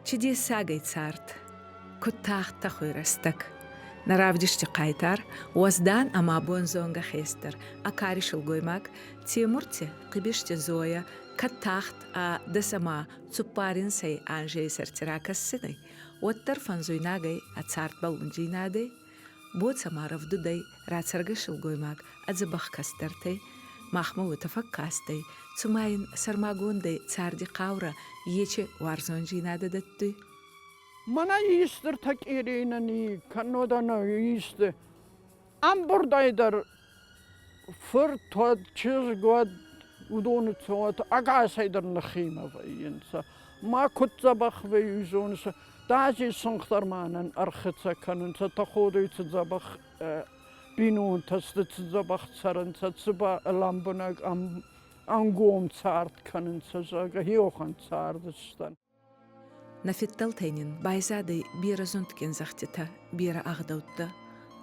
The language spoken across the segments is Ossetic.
Чи дессагӕй цард, куд тагъд тӕхуй рӕстӕг. Нӕ равдисти хъайтар, уӕздан ӕма бонзонгӕ хестӕр, ӕ кари силгоймаг Темурти Хъибизти Зоя кӕд тагъд ӕ дӕс ӕма цуппаринсӕй анзей сӕрти ракӕссинӕй, уӕддӕр фӕнзуйнаг ӕй ӕ цардбӕллундзийнадӕй, боц ӕма рӕвдудӕй рацӕргӕ силгоймаг ӕ дзӕбӕх кӕстӕртӕй махмӕ уотӕ фӕккастӕй, цума ин сӕрмагондӕй царди хъаурӕ ечи уарзондзийнадӕ дӕттуй. Мӕнӕ истыртӕ къерейнӕни, кӕннодӕн исты ӕмбырдӕй дӕр фырт уӕд, чызг уӕд, уыдоны цот ӕгасӕй дӕр ныхимӕ вӕййынц. Ма куыд дзӕбӕх вӕййы, зоныс, дази сынх дӕр мӕнӕн ӕрхӕццӕ кӕнынц, тӕходуй цы дзӕбӕх бинонтӕ сты, цы дзӕбӕх цӕрынц, цы лӕмбынӕг ӕнгом цард кӕнынц, зӕгъгӕ, хиохӕн цардыстӕн. Нӕ фидтӕлтӕй нин байзадӕй берӕ зундгин зӕгъдтитӕ, берӕ ӕгъдӕуттӕ.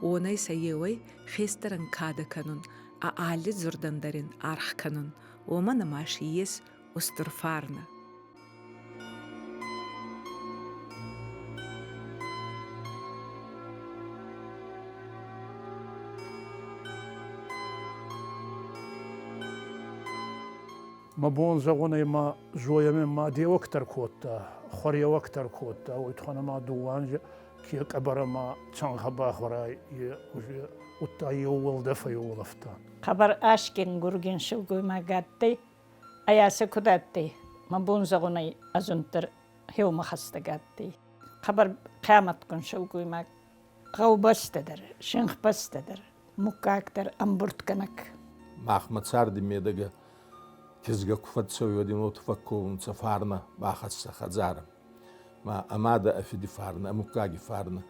Уонӕй сӕ еуей хестӕрӕн кадӕ кӕнун, ӕ алли дзурдӕн дӕр ин аргъ кӕнун, уомӕн ӕма си ес устур фарнӕ. Мӕ бон зӕгъун ӕй, ма Зояме ма деуӕгдӕр кодта, хуӕреуӕгдӕр кодта, уой туххӕн ӕма дууанзи ке къӕбӕрӕ ма цӕнхӕ бахуӕрай, е уже удта еу уӕлдӕфӕй уолӕфта. Хъӕбӕр асгин гургин силгоймаг адтӕй, ӕйасӕ куд адтӕй, мӕ бон зӕгъун ӕй, ӕзунддӕр хеумӕ хӕстӕг адтӕй. Хъӕбӕр хъиамӕтгун силгоймаг, гъӕубӕстӕ дӕр, синхбӕстӕ дӕр, муггаг дӕр ӕмбурдгӕнӕг. Махмӕ царди медӕгӕ кизгӕ ку фӕццӕуй, уӕд ин уотӕ фӕкковунцӕ фарнӕ бахӕссӕ хӕдзарӕ. Ма ӕ мадӕ, ӕ фиди фарнӕ, ӕ муггаги фарнӕ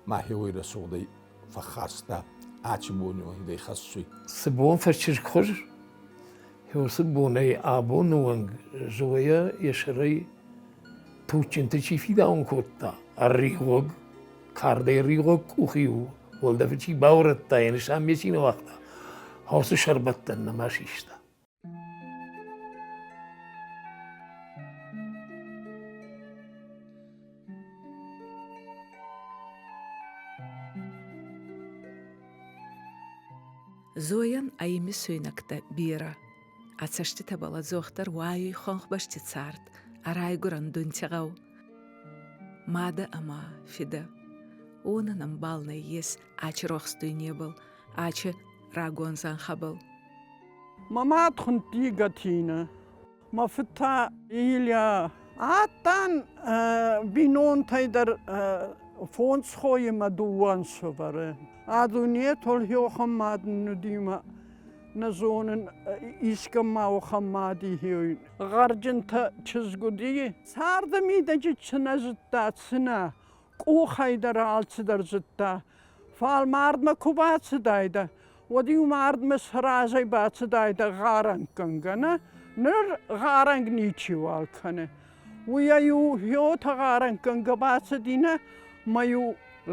ма хеуой рӕсугъдӕй фӕххаста, ачи бони уӕнгӕй хӕссуй. Цы бон фӕчызгхуыз, уыцы бонӕй абоны онг Зоя йӕ сӕрӕй туджджынты чи фидауын кодта, ӕрригъог, кардӕй ригъог къухи-иу уӕлдӕфы чи баурӕдта, йӕ нысан ме чи ныуагъта, уыцы сӕрбӕттӕн нӕма систа. Зойӕн ӕй имисуйнӕгтӕ берӕ. Ӕ цӕститӕбӕл ӕдзохдӕр уайуй хуӕнхбӕсти цард, ӕ райгурӕн Дунти гъӕу. Мадӕ ӕма фидӕ. Уонӕн ӕмбал нӕййес ачи рохс дуйнебӕл, ачи рагон зӕнхӕбӕл. Мӕ мад хундти Гатина, мӕ фыд та Илья. Адтӕн бийнонтӕй дӕр фондз хойи ма дууӕ ӕнсувӕри. А дуйнетӕл хеуӕхӕн мад нудимӕ нӕ зонун, искӕм ма уӕхӕн мади хеуй. Гъӕрджынтӕ чызг уыди. Царды мидӕджы цы нӕ зыдта, цы нӕ, къухӕй дӕр алцыдӕр зыдта. Фал мардмӕ ку бацыдайдӕ, уӕд-иу мардмӕ сӕ разӕй бацыдайдӕ гъарӕнггӕнгӕ, нӕ? Ныр гъарӕнг ничиуал кӕны. Уый-иу хиотӕ гъарӕнггӕнгӕ бацыди, нӕ? Мӕ-иу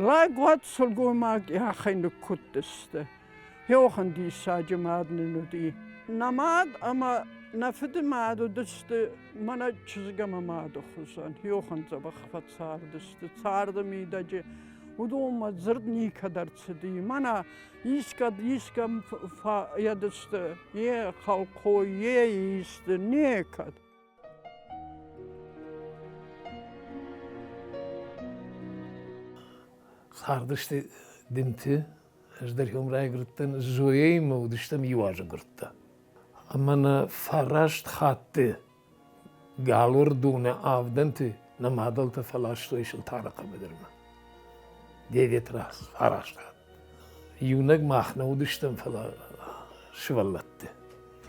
лӕг уӕд сылгоймаг йӕхӕй ныккуыдтысты. Хеохӕн диссаджы мад нын уыди. Нӕ мад ӕмӕ нӕ фыды мад уыдысты мӕнӕ чызг ӕмӕ мады хуызӕн. Хеохӕн дзӕбӕх фӕцардысты царды мидӕджы. Уыдонмӕ дзырд никӕд ӕрцыди. Мӕнӕ искӕд искӕм фӕедысты, йе хӕлхъой, йе исты, некӕд. Цардысты дымты Ӕз дӕр уым райгуырдтӕн, Зояимӕ уыдыстӕм иу азы гуырдтӕ. Ӕмӕ нӕ фараст хатты галуӕрдоны авдӕнты нӕ мадӕлтӕ фӕластой Сылтарыхъы быдырмӕ. Девять раз, фараст хатт. Иунӕг мах нӕ уыдыстӕм, фӕлӕ сывӕллӕтты.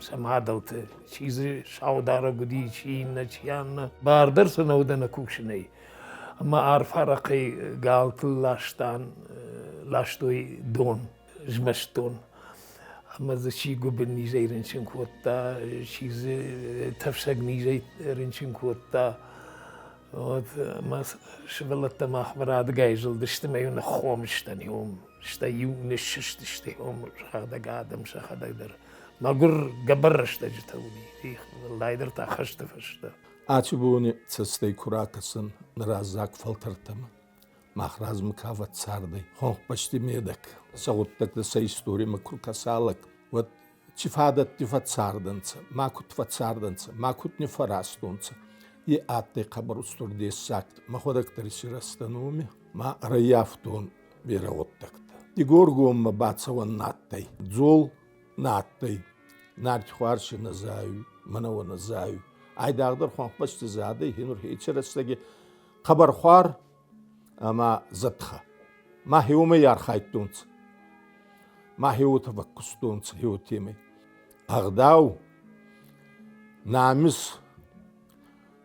сӕ мадӕлты, чи дзы саударӕг уыди, чи иннӕ, чи аннӕ. Бар дӕр сӕ нӕ уыд ӕнӕ кусынӕй. Ӕмӕ арф арахъӕй галтыл ластан, ластой дон, змӕст дон. Ӕмӕ дзы чи гуыбыннизӕй рынчын кодта, чи дзы тӕфсӕг низӕй рынчын кодта. Вот мӕ сывӕллӕттӕ махмӕ радыгай зылдысты мӕ иу ныххом стӕн уым, стӕй иу ныссыстысты уым сӕхӕдӕг адӕм сӕхӕдӕг дӕр. Мӕгуыр гӕбӕр рӕстӕджытӕ уыди, уӕлдайдӕр та хӕсты фӕстӕ. Аци бони цӕстӕй ку ракӕсӕн нӕ раззаг фӕлтӕртӕмӕ, мах размӕ ка фӕццардӕй, хуӕнхбӕсти медӕг, сӕ гъуддӕгтӕ сӕ историмӕ ку ркӕсалӕг, уӕд ци фадӕтти фӕццардӕнцӕ, ма куд фӕццардӕнцӕ, ма куд не фӕразтонцӕ, е адтӕй хъӕбӕр устур дессаг. Мӕхуӕдӕг дӕр исирӕзтӕн уоми, ма ӕрӕййафтон берӕ гъуддӕгтӕ. Дигоргоммӕ бацӕуӕн на адтӕй, дзол на адтӕй, нартихуар си нӕ зайуй, мӕнӕуӕ нӕ зайуй. Айдагъдӕр хуӕнхбӕсти задӕй хенур хеци рӕстӕги хъӕбӕрхуар ӕма зӕтхӕ. Ма хеуомӕй архайдтонцӕ. Ма хеуотӕ фӕккустонцӕ хеуотемӕй. Ӕгъдау, намис,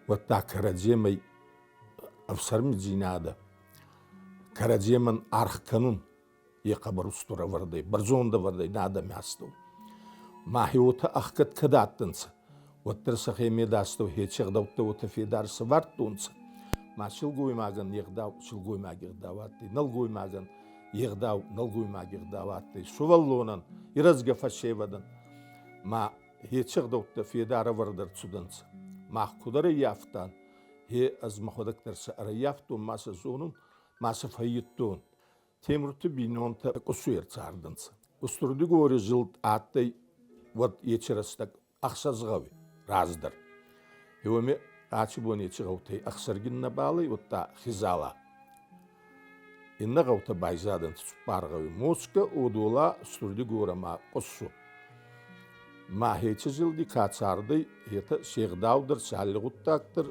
уӕдта кӕрӕдземӕй ӕфсӕрмдзийнадӕ, кӕрӕдземӕн аргъ кӕнун е хъӕбӕр устур ӕвӕрдӕй, бӕрзонд ӕвӕрдӕй нӕ адӕми астӕу. Мӕхе уотӕ ӕхгӕд кӕд адтӕнцӕ, уӕддӕр сӕхе медастӕу хеци ӕгъдӕуттӕ уотӕ федар сӕвардтонцӕ. Ма силгоймагӕн е гъдау силгоймаги ӕгъдау адтӕй, нӕлгоймагӕн е гъдау нӕлгоймаги ӕгъдау адтӕй, сувӕллонӕн, ирӕзгӕ фӕсевӕдӕн. Ма хеци ӕгъдӕуттӕ федар ӕвӕрд ӕрцудӕнцӕ. Мах куд ӕрӕййафтан, хе ӕз мӕхуӕдӕг дӕр сӕ ӕрӕййафтон, ма сӕ зонун, ма сӕ фӕййидтон. Темурти бийнонтӕ къусуй ӕрцардӕнцӕ. Устурдигори зилд адтӕй уӕд еци рӕстӕг ӕхсӕз гъӕуи раздӕр. Еуеми аци бон еци гъӕутӕй ӕхсӕргин нӕбал ӕй, удта Хизала. Иннӕ гъӕутӕ байзадӕнцӕ цуппар гъӕуи: Москӕ, Одола, Устурдигорӕ ма Къуссу. Ма хеци зилди ка цардӕй, етӕ се гъдау дӕр, сӕ алли гъуддаг дӕр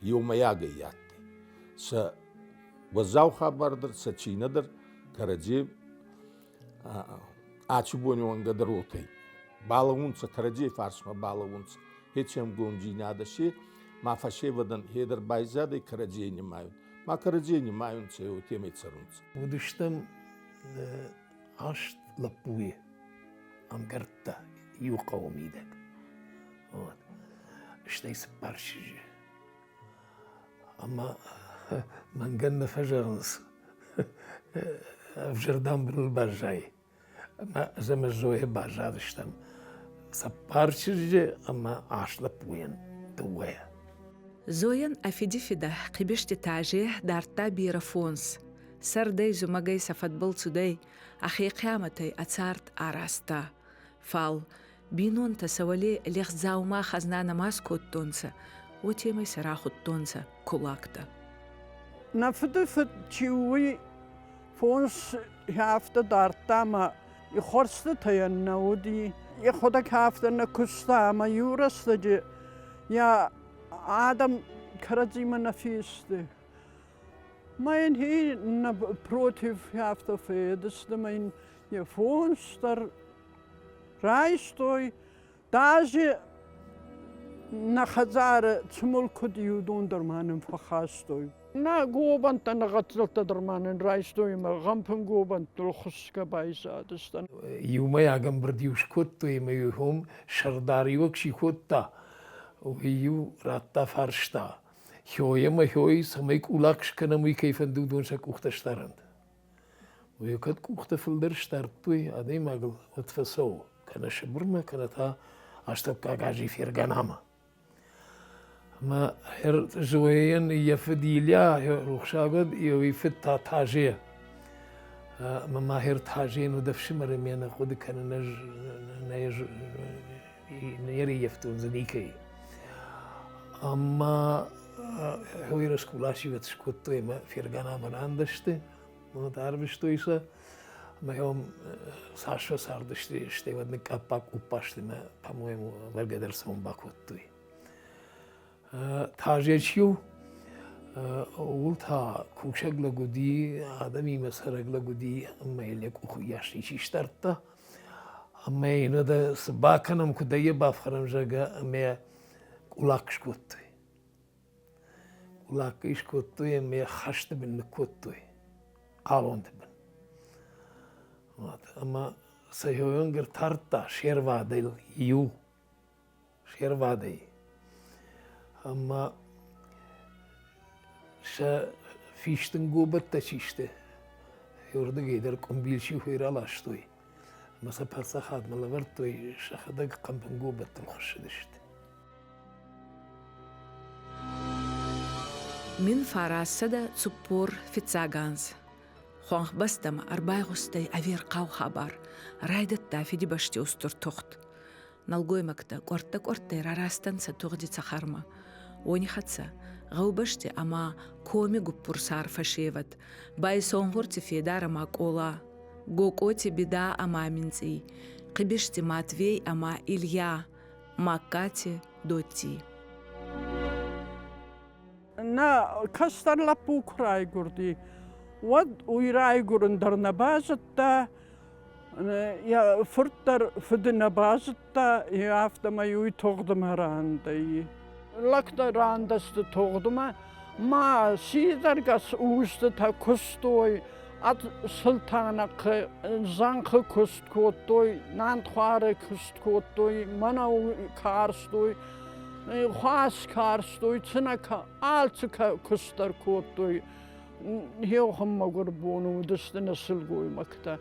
еумӕйагӕй адтӕй. Сӕ уӕззау хабар дӕр, сӕ цийнӕ дӕр кӕрӕдзей аци бони уӕнгӕ дӕр уотӕй. Балӕуунцӕ, кӕрӕдзей фарсмӕ балӕуунцӕ. Хецӕнгондзийнадӕ си ма фӕсевӕдӕн хедӕр байзадӕй кӕрӕдзей нимайун. Ма кӕрӕдзей нимайунцӕ, уотемӕй цӕрунцӕ. Уыдыстӕм аст лӕппуйы ӕмгӕрттӕ иу хъӕуы мидӕг. Вот. Стӕй цыппар чызджы. Ӕмӕ мӕнгӕн нӕ фӕзӕгъынц, ӕвзӕр дам быныл баззайы. Ӕмӕ ӕз ӕмӕ Зоя баззадыстӕм цыппар чызджы ӕмӕ аст лӕппуйӕн дыууӕйӕ. Зойӕн ӕ фидифидӕ Хъибизти Тазе дардта берӕ фонс. Сӕрдӕй зумӕгӕй сӕ фӕдбӕл цудӕй, ӕхе хъиамӕтӕй ӕ цард аразта. Фал бийнонтӕ сӕ уӕле лӕгъздзаума хӕзна нӕма скодтонцӕ, уотемӕй сӕ рахудтонцӕ кулактӕ. Нӕ фыды фыд чи у, уый фонс афтӕ дардта ӕмӕ хӕрзтытӕ йын нӕ уыди. Йӕхӕдӕг афтӕ нӕ куыста ӕмӕ иу рӕстӕджы йӕ адӕм кӕрӕдзимӕ нӕ фесты. Мӕ йын нӕ против афтӕ федысты, мӕ йын йӕ фонс дӕр райстой. Даже нӕ хӕдзары цы мулк уыд, уыдон дӕр ма нын фӕхастой. Нӕ гобӕнттӕ, нӕ гъӕццӕлттӕ дӕр ма нын райстой ӕмӕ хъӕмпын гобӕнттыл хуысгӕ байзадыстӕм. Иумӕйаг ӕмбырд-иу скодтой ӕмӕ-иу уым сӕрдариуӕг чи кодта, уый-иу радта фарста. Хёй ӕмӕ хёй, цӕмӕй къулак скӕнӕм, уый кӕй фӕнды, уыдон сӕ къухтӕ сдарӕнт. Уый кӕд къухтӕ фылдӕр сдардтой адӕймагыл, уӕд фӕцӕуы кӕнӕ Сыбырмӕ, кӕнӕ та Астӕуккаг Азийы Ферганамӕ. Ӕмӕ Зояйӕн йӕ фыд Илья рухсаг уӕд, йӕ фыд та Тазе. Ӕмӕ Махер Тазейӕн уыд ӕфсымӕр ӕмӕ нӕ хъуыды кӕнын ӕз не рыййӕфтон дзы никӕй. Ӕмӕ хойрӕ скъоласивӕд скодтой ӕмӕ Ферганамӕ рандӕсты, вот арвыстой сӕ. Ӕмӕ йӕм цас фӕцардысты, стӕй уӕд ныкъкъаппа-къуппа сты ӕмӕ, по-моему, ӕвӕргӕ дӕр сӕ уым бакодтой. Тазе чи у, ууыл та кусӕг лӕг уыди, адӕмимӕ цӕрӕг лӕг уыди ӕмӕ йыл йӕ къух уыйас ничи сдардта. Ӕмӕ йын уӕдӕ цы бакӕнӕм, куыд ӕй бафхӕрӕм, зӕгъгӕ, ӕмӕ йӕ къулак скодтой. Къулак ӕй скодтой ӕмӕ йӕ хӕсты бын ныккодтой, хъалонты бын. Вот. Ӕмӕ сӕ йонгыр тардта се рвадӕй иу се рвадӕй. Ӕмӕ сӕ фистын гобӕттӕ чи сты, уырдыгӕй дӕр къуымбил чи хуый раластой ӕмӕ сӕ паддзахадмӕ лӕвӕрдтой, сӕхӕдӕг хъӕмпын гобӕттыл хуыссыдысты. 1945 анз хуӕнхбӕстӕмӕ ӕрбайгъустӕй ӕверхъау хабар, райдӕдта Фидибӕсти устур тугъд. Нӕлгоймӕгтӕ къуӕрттӕ-къуӕрттӕй рарастӕнцӕ тугъди цӕхӕрмӕ. Уони хӕццӕ гъӕубӕсти ӕма коми гуппурсар фӕсевӕд, Байсонгъурти Федар ӕма Къола, Гокъоти Беда ӕма Минцъий, Хъибизти Матвей ӕма Илья, Магкати Дотти. Нӕ кӕстӕр лӕппу куы райгуырди, уӕд уый райгуырын дӕр нӕ базыдта, йӕ фырт дӕр фыды нӕ базыдта, афтӕмӕй уый тугъдмӕ рандӕй. Лӕгтӕ рандӕсты тугъдмӕ, ма сидзӕргӕс устытӕ куыстой, ӕд Сылтанахъы зӕнхы куыст кодтой, нантхуары куыст кодтой, мӕнӕу карстой, хуас карстой, цынӕ алцы куыст дӕр кодтой. Еухӕн мӕгуыр бон уыдысты нӕ сылгоймӕгтӕ.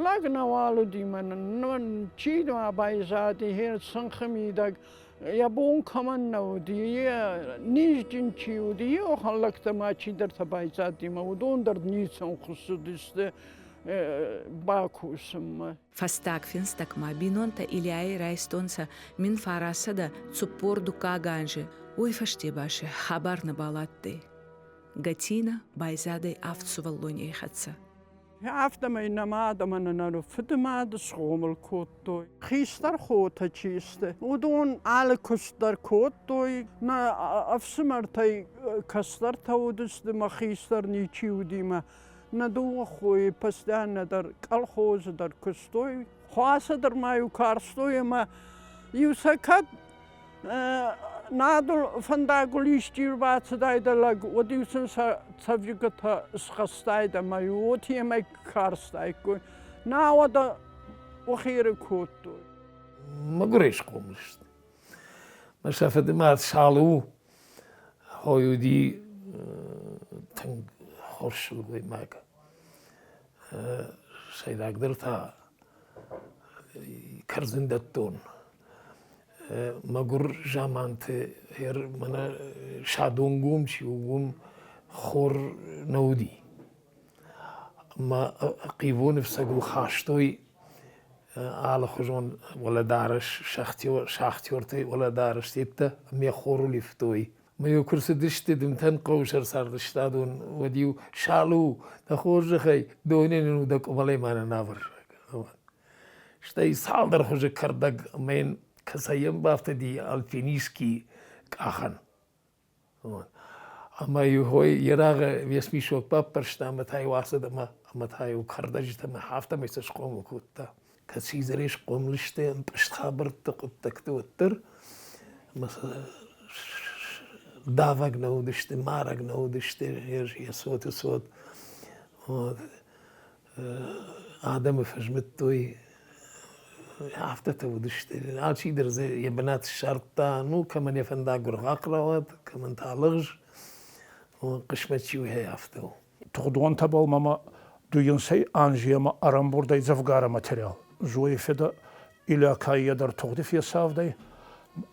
Лӕг нӕ уал уыди мӕнӕн, чи ма байзади сынхы мидӕг, йӕ бон кӕмӕн нӕ уыди, йӕ низджын чи уыди, еухӕн лӕгтӕ ма чидӕртӕ байзади мӕ уыдон дӕр ницӕн хуыссыдысты бакусынмӕ. Фӕстаг финстӕгмӕ бийнонтӕ Ильяй райстонцӕ 1942 анзи. Уой фӕсте ба си хабар нӕбал адтӕй. Гатина байзадӕй авд сувӕллоней хӕццӕ. Афтӕмӕй нӕ мад ӕмӕ нӕ нӕ фыды мад схъомыл кодтой. Хистӕр хотӕ чи сты, уыдон алы куыст дӕр кодтой. Нӕ ӕфсымӕртӕй кӕстӕртӕ уыдысты, мӕ хистӕр ничи уыди мӕ нӕ дыууӕ хойы постоянно дӕр колхозы дӕр куыстой. Хуасы дӕр ма-иу карстой ӕмӕ иу сӕ кӕд надыл фӕндагыл исчи ӕрбацыдаид лӕг, уӕд-иу сын сӕ цӕвджытӕ схӕстаид ӕмӕ-иу отемӕй карстаиккой. Науӕд уыхеры кодтой. Мӕгуырӕй схъомыл сты. Мӕ сӕ фыды мад Салу хой уыди тынг хорз сылгоймаг. Сӕйрагдӕр та кӕрдзындӕттон. Мӕгуыр заманты мӕнӕ Садонгом чи у, уым хор нӕ уыди. Ӕмӕ Хъивоны ӕфцӕгыл хастой алыхуызон уӕлӕдарӕс, шахтертӕй уӕлӕдарӕс теттӕ ӕмӕ хорыл ивтой. Мӕ-иу куы рцыдысты Дымтӕн хъӕуы сӕр цардыстадон, уӕд-иу Салу, дӕ хорзӕхӕй, донӕн у дӕ къуымӕлӕй ма нын авӕр. Стӕй цалдӕр хуызы кӕрдӕг ӕмӕ йын кӕцӕй йӕм бафтыди альпинистки къахӕн. Ӕмӕ-иу хой йе рагъы весмисок баппӕрста ӕмӕ та-иу ацыд ӕмӕ та-иу кӕрдӕджытӕ ӕмӕ афтӕмӕй сӕ схъомыл кодта. Кӕд сидзӕрӕй схъомыл сты ӕмпъызт хабӕртты хъуыддӕгты, уӕддӕр ӕмӕ сӕ давӕг нӕ уыдысты, марӕг нӕ уыдысты йӕ цоты цот. Адӕмы фӕзмыдтой, афтӕтӕ уыдысты. Алчидӕр дзы йӕ бынат ссардта, ну, кӕмӕн йӕ фӕндаг гуыргъахъ рауад, кӕмӕн та лӕгъз. Хъысмӕт чи у, афтӕ у. Тугъдонтӕбӕл мӕмӕ дуинсӕй анземӕ ӕрӕмбурдӕй дзӕвгарӕ материал. Зои федӕ Илякаййа дӕр тугъди фесавдӕй,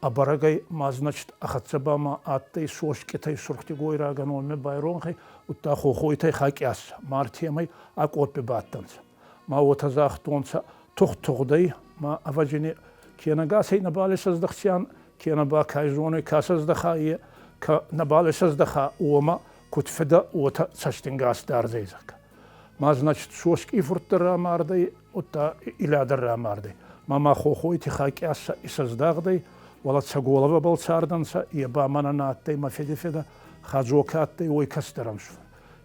ӕбӕрӕгӕй ма, значит, ӕхӕццӕ ба ма адтӕй соскъитӕй сурхдигойрагӕн уоми байронхӕй, удта хохойтӕй хакъяс мартемӕй ӕ къоппи бадтӕнцӕ. Ма уотӕ загътонцӕ, тугъд тугъдӕй, ма ӕвӕджини кенӕ гасӕй нӕбал исӕздӕхдзиан, кенӕ ба кай зонуй, ка сӕздӕха, е ка нӕбал исӕздӕха, уомӕ куд федӕ, уотӕ цӕстингас дардзӕй, зӕгъгӕ. Ма, значит, соскъи фурт дӕр рамардӕй, удта Иля дӕр рамардӕй. Ма ма Хохойти Хакъясса исӕздагъдӕй, уӕлӕ Цӕголовӕбӕл цардӕнцӕ, е ба мӕнӕн адтӕй мӕ феди-федӕ, Хаджока адтӕй уой кӕстӕр ӕнсувӕр.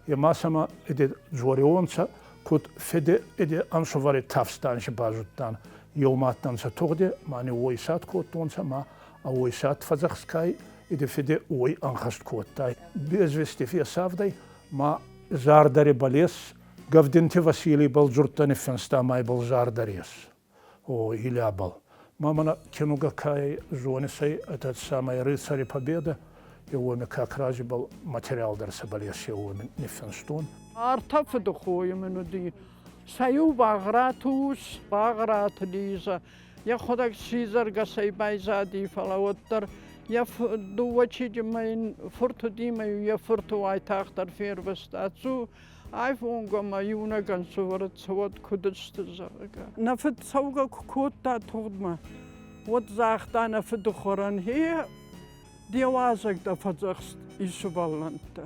Е ма сӕмӕ эде дзориуонцӕ, куд феде эде ӕнсувӕри тафстанси базудтан. Еумӕ адтӕнцӕ тугъди, ма не уойсат кодтонцӕ, ма уойсат фӕдзӕхсгӕй, иди фиди уой ӕнхӕст кодта. Безвести фесавдӕй, ма зардӕри балес Гӕвдинти Василийбӕл дзурдтӕ ниффинста ма ибӕл зардӕр ес. О, Ильябӕл. Ма мӕнӕ кинугӕ ка зонисӕй, этот самый «Рыцари Победы», и уоми как раз ибӕл материал дӕр сӕбӕл ес, уоми ниффинстон. Ӕртӕ фыдыхойы мын уыди. Сӕ иу Багъраты ус, Багъраты Лизӕ, йӕхӕдӕг сидзӕргӕсӕй байзади, фӕлӕ уӕддӕр йӕ дыууӕ чызджы мӕ йын фырт уыди мӕ йӕ фырты уайтагъддӕр фервӕзта. Цу, айфонгӕ мӕ иунӕг ӕнсувӕр цӕуӕд куыд сты, зӕгъгӕ. Нӕ фыд цӕугӕ куы кодта тугъдмӕ, уӕд загъта нӕ фыдыхорӕн, Гье, де уазӕг дӕ фӕдзӕхст и сувӕллӕнттӕ.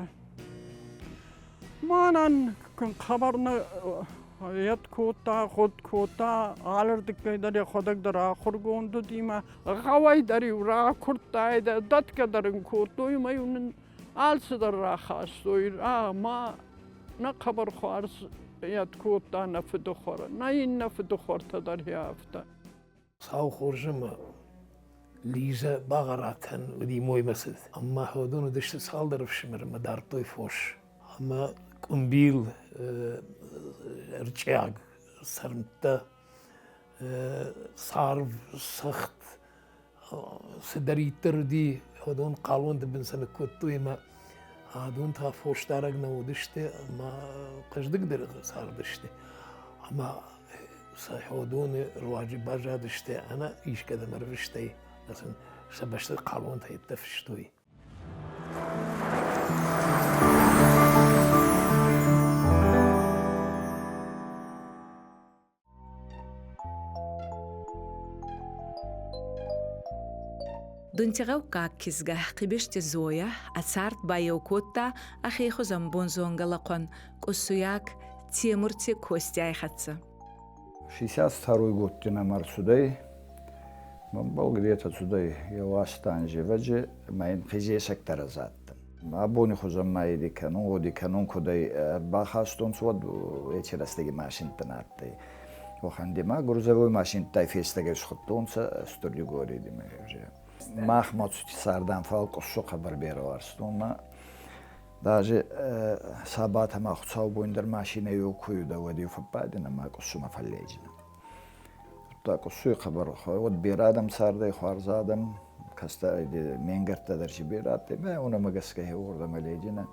Мӕнӕн хабар нӕ ед кодта, гъуд кодта, алырдыггӕй дӕр йӕхӕдӕг дӕр ахуыргонд уыди мӕ гъӕуӕй дӕр-иу ракуырдтаид, дӕтгӕ дӕр ын кодтой ӕмӕ-иу нын алцыдӕр рахастой. Ма нӕ хъӕбӕр хуарз ед кодта нӕ фыдыхор, нӕ иннӕ фыдыхортӕ дӕр афтӕ. Сау хорз ӕмӕ Лизӕ Багъӕратӕн уыди моймӕ цыд. Ӕмӕ уыдон уыдысты цалдӕр ӕфсымӕры ӕмӕ дардтой фос. Ӕмӕ къуымбил, ӕрчъиаг цӕрмттӕ, царв, цыхт, цыдӕриддӕр уыди, уыдон хъалонты бын сӕ ныккодтой ӕмӕ адон та фосдарӕг нӕ уыдысты ӕмӕ хъӕздыгдӕр цардысты. Ӕмӕ сӕ уыдоны руаджы баззадысты ӕнӕ искӕдӕм ӕрвыстӕй, сын сӕ бӕсты хъалонтӕ йедтӕ фыстой. Дунтигъӕуккаг кизгӕ Хъибизти Зоя ӕ цард байеу кодта ӕхе хузӕн бонзонгӕ лӕхъуӕн Къуссуйаг Темурти Костяй хӕццӕ. 62 год нӕм ӕрцудӕй. Мӕнбӕл где-то цудӕй еу аст анзи ӕвӕдзи, ма ин хизесӕг дӕр ӕз адтӕн. Абони хузӕн ма иди кӕнун, гъуди кӕнун, куд ӕй ӕрбахастонцӕ, уӕд еци рӕстӕги машинттӕ нӕ адтӕй. Уӕхӕн ма грузовой машинттӕй фестӕгӕй схудтонцӕ Стурдигори димӕ уже. Мах Моцути цардан, фал къуссу хъӕбӕр берӕ уарзтон ма даже сабат ӕма хуцаубон дӕр машинӕ еу ку уидӕ, уӕд-еу фӕббадинӕ ма къуссумӕ фӕлледзинӕ. Удта къуссуй хъӕбӕр уӕд берӕ адӕм цардӕй, хуарз адӕм, кӕстӕр ме нгӕрттӕ дӕр си берӕ адтӕй, мӕ уонӕмӕ гӕсгӕ хеуордӕмӕ ледзинӕ.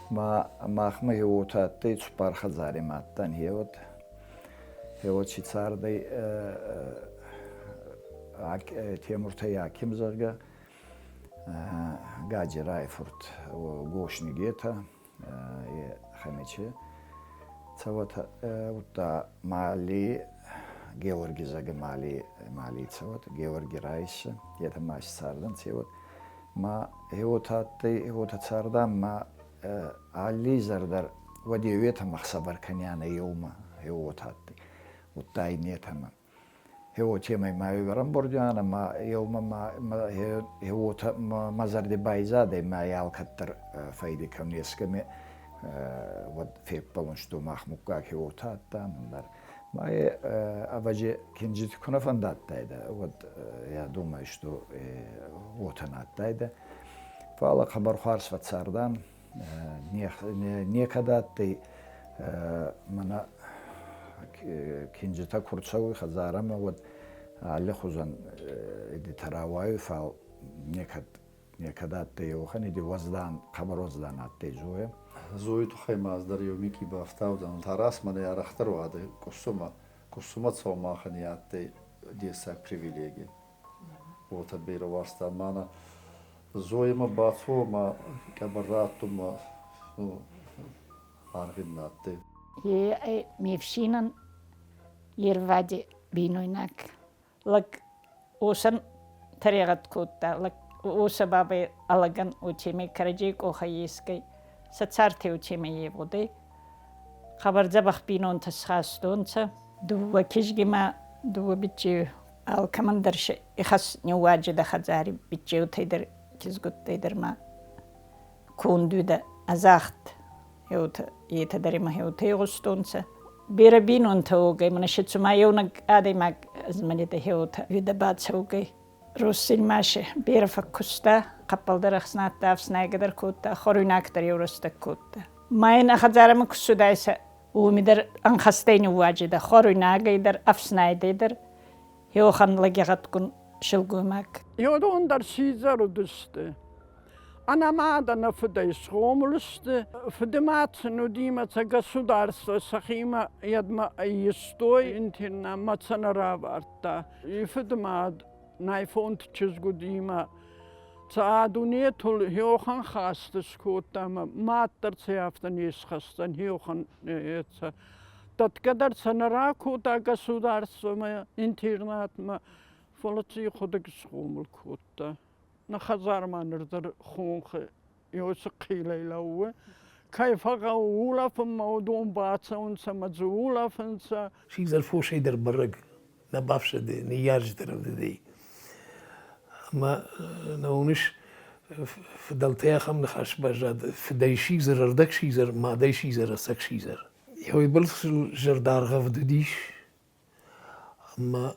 Ма махмӕ уотӕ адтӕй, цуппар хӕдзареми адтан хеуӕт. Хеуӕт си цардӕй Темуртӕй Аким, зӕгъгӕ, Гаджирай фурт Гошнигетӕ, е Хӕмече цӕуӕт, удта Мали, Георги, зӕгъгӕ, Мали, Мали цӕуӕт, Георги Райсӕ, етӕ ма си цардӕнцӕ уӕд. Ма уотӕ адтӕй, уотӕ цардан, ма алли изӕр дӕр уӕд еуетӕмӕ ӕхсӕвӕр кӕнианӕ еумӕ, уотӕ адтӕй, удта иннетӕмӕ. Уотемӕй ма ӕрӕмбурд ӕма еумӕ ма уотӕ мӕ зӕрди байзадӕй ма алкӕддӕр фӕйди кӕнун ескӕми уӕд феппӕлун, что мах муггаг уотӕ адтан дӕр. Ма ӕвӕдзи киндзити ку нӕ фӕндадтайдӕ, уӕд я думаю, что уотӕ нӕ адтайдӕ. Фал хъӕбӕр хуарз фӕццардан, некӕд адтӕй мӕнӕ киндзитӕ ку рцӕуй хӕдзарӕмӕ, уӕд аллихузӕн эдитӕ рауайуй, фал некӕд некӕд адтӕй еуӕхӕн иди уӕздан, хъӕбӕр уӕздан адтӕй Зоя. Зойи туххӕй ма ӕз дӕр еу микъи бафтаудзӕн. Тарас мӕнӕй арӕхдӕр уадӕй Къуссумӕ. Къуссумӕ цӕун махӕн е адтӕй дессаг привилеги. Уотӕ берӕ уарзта мӕнӕ Зоямӕ бацо ма къӕбӕр раттунмӕ аргъ ин нӕ адтӕй. Е ме фсинӕн е рвади бийнойнаг лӕг уосӕн тӕрегъӕд кодта. Лӕг уосӕ бабӕй ӕлӕгӕн уотемӕй кӕрӕдзей къохӕй есгӕй сӕ цард уотемӕй евгъудӕй. Хъӕбӕр дзӕбӕх бийнонтӕ схастонцӕ. Дууӕ кизги ма дууӕ биччеу алкӕмӕн дӕр ихӕс ниууаджидӕ хӕдзари биччеутӕй дӕр, кизгуттӕй дӕр ма конд уидӕ ӕзагъд етӕ дӕр имӕ хеутӕ игъустонцӕ. Берӕ бийнонтӕ уогӕй мӕнӕ си цума еунӕг адӕймаг ӕзмӕлидӕ хеуотӕ видӕ бацӕугӕй. Россельмаши берӕ фӕккуста, хъӕппӕл дӕр ӕхснадта, ӕфснайгӕ дӕр кодта, хуӕруйнаг дӕр еу рӕстӕг кодта. Ма ин ӕ хӕдзарӕмӕ ку цудайсӕ, уоми дӕр ӕнхӕстӕй ниууадзидӕ хуӕруйнагӕй дӕр, ӕфснайдӕй дӕр. Еуӕхӕн лӕгигъӕдгун силгоймаг. Уыдон дӕр сидзӕр уыдысты. Ӕнӕ мад, ӕнӕ фыдӕй схъомыл сты. Фыдымад сын уыди мӕ сӕ государство сӕхимӕ йедмӕ истой, интернатмӕ сӕ нӕ равардта. И фыдымад найфонты чызг уыди мӕ сӕ дунетыл хеохӕн хӕст скодта ӕмӕ мад дӕр сӕ афтӕ не схӕсдзӕн хеохӕн сӕ дӕтгӕ дӕр сӕ нӕ ракодта государствомӕ интернатмӕ, фӕлӕ ци хъуыдыг схъомыл кодта. Нӕ хӕдзармӕ ныр дӕр хонхы уыцы хъилӕй лӕууы. Кӕй фӕхъӕуы улӕфынмӕ, уыдон бацӕуынц ӕмӕ дзы улӕфынц. Сидзӕр фосӕй дӕр бӕрӕг нӕ бафсӕды ныййарджыты рӕвдыдӕй. Ӕмӕ нӕ уыныс, фыдӕлтӕй ахӕм ныхас баззад, фыдӕй сидзӕр, ӕрдӕг сидзӕр, мадӕй сидзӕр, ӕцӕг сидзӕр. Уыйбӕрц зӕрдӕргъӕвд уыдис, ӕмӕ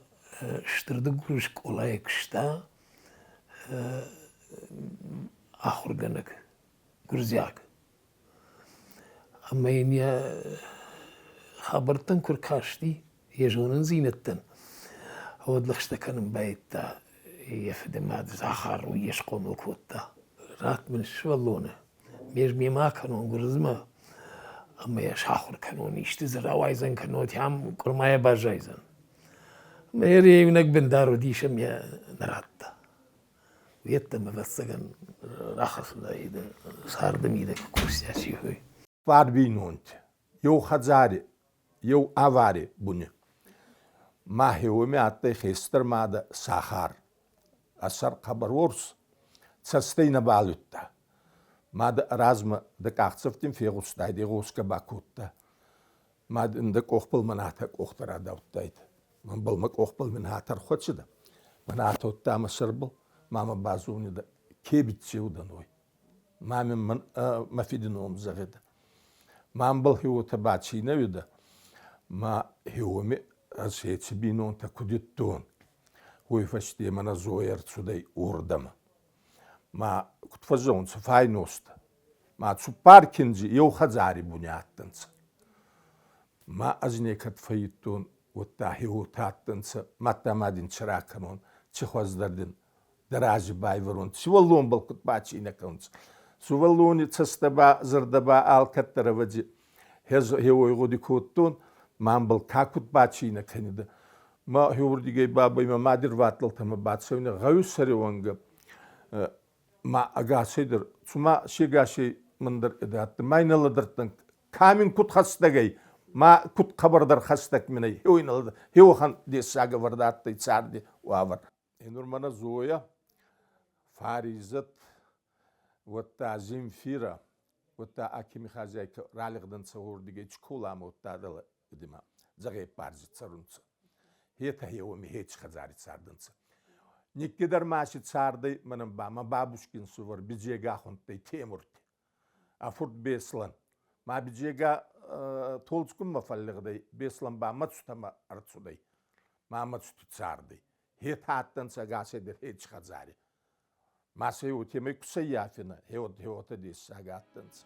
Стыр Дыгуры скъолайы куыста ахуыргӕнӕг гуырдзиаг. Ӕмӕ йын йӕ хабӕрттӕм куы ркасти, йӕ зонындзинӕдтӕн, уӕд лӕгъстӕ кӕнын байдыдта йӕ фыдымад Захар, уый йӕ схъомыл кодта. Ратт мын сывӕллоны, ме мемӕ акӕнон Гуырдзымӕ ӕмӕ йӕ сахуыр кӕнон, исты дзы рауайдзӕн, кӕннод ам къуырмайӕ баззайдзӕн. Ӕмӕ йӕ иунӕг бындар уыдис ӕмӕ йӕ нӕ радта. Уеддӕмӕ, ӕвӕццӕгӕн, рахӕцыдаид царды мидӕг Костя сихой. Цуппар бийнонти, еу хӕдзари, еу авари буни. Мӕхе уоми адтӕй хестӕр мадӕ Сахар. Ӕ сӕр хъӕбӕр уорс, цӕстӕй нӕбал уидта. Мадӕ ӕ размӕ дӕ къахдзӕфтин фегъустайдӕ, игъосгӕ бакодта. Мад ин дӕ къохбӕл мӕн атӕ къохтӕ радаудтайдӕ. Мӕнбӕл мӕ къохбӕл мин атӕ ӕрхуӕцидӕ. Мӕн атодта мӕ сӕрбӕл, ма мӕ базонидӕ, ке биццеу дӕн, уой. Ма мин мӕ фиди ном зӕгъидӕ. Мӕнбӕл хеуотӕ бацийнӕ уидӕ, ма хеуоми ӕз еци бийнонтӕ куд идтон, уой фӕсте мӕнӕ Зоя ӕрцудӕй уордӕмӕ. Ма куд фӕззӕгъунцӕ, файностӕ. Ма цуппар киндзи еу хӕдзари буни адтӕнцӕ. Ма ӕз некӕд фӕййидтон, уӕдта хеуотӕ адтӕнцӕ, мадта ма дин ци ракӕнон, ци хуӕздӕр дин дӕ рази байвӕрон, сувӕллонбӕл куд бацийнӕ кӕнунцӕ. Сувӕллони цӕстӕ ба, зӕрдӕ ба алкӕддӕр ӕвӕдзи хеуой гъуди кодтон, мӕнбӕл ка куд бацийнӕ кӕнидӕ. Ма хеурдигӕй бабӕй мӕ мади рвадтӕлтӕмӕ бацӕуинӕ гъӕуи сӕри уӕнгӕ ма ӕгасӕй дӕр, цума се гасӕй мӕн дӕр адтӕй, ма ин нӕ лӕдӕрдтӕн, ка мин куд хӕстӕг ӕй, ма куд хъӕбӕрдӕр хӕстӕг мин ӕй, хеуй нӕ лӕдӕр, хеуӕхӕн дессаг ӕвӕрд адтӕй царди уавӕр. Нур мӕнӕ Зоя, Фаризӕт, уӕдта Земфира, уӕдта Акими хозяйка ралигъдӕнцӕ уордигӕй Чколамӕ, уӕдта дӕлӕ идимӕ Дзӕгъепбарзи цӕрунцӕ. Хетӕ хеуоми хеци хӕдзари цардӕнцӕ. Никкидӕр ма си цардӕй мӕнӕн ба мӕ бабушкин сувӕр Биджега хундтӕй Темурти. Ӕ фурт Беслӕн. Ма Биджега Толдзгунмӕ фӕллигъдӕй, Беслӕн ба Мӕцутӕмӕ ӕрцудӕй. Ма Мӕцути цардӕй. Хетӕ адтӕнцӕ ӕгасӕй дӕр хеци хӕдзари. Ма сӕ уотемӕй ку сӕййафинӕ, хеуотӕ дессаг адтӕнцӕ.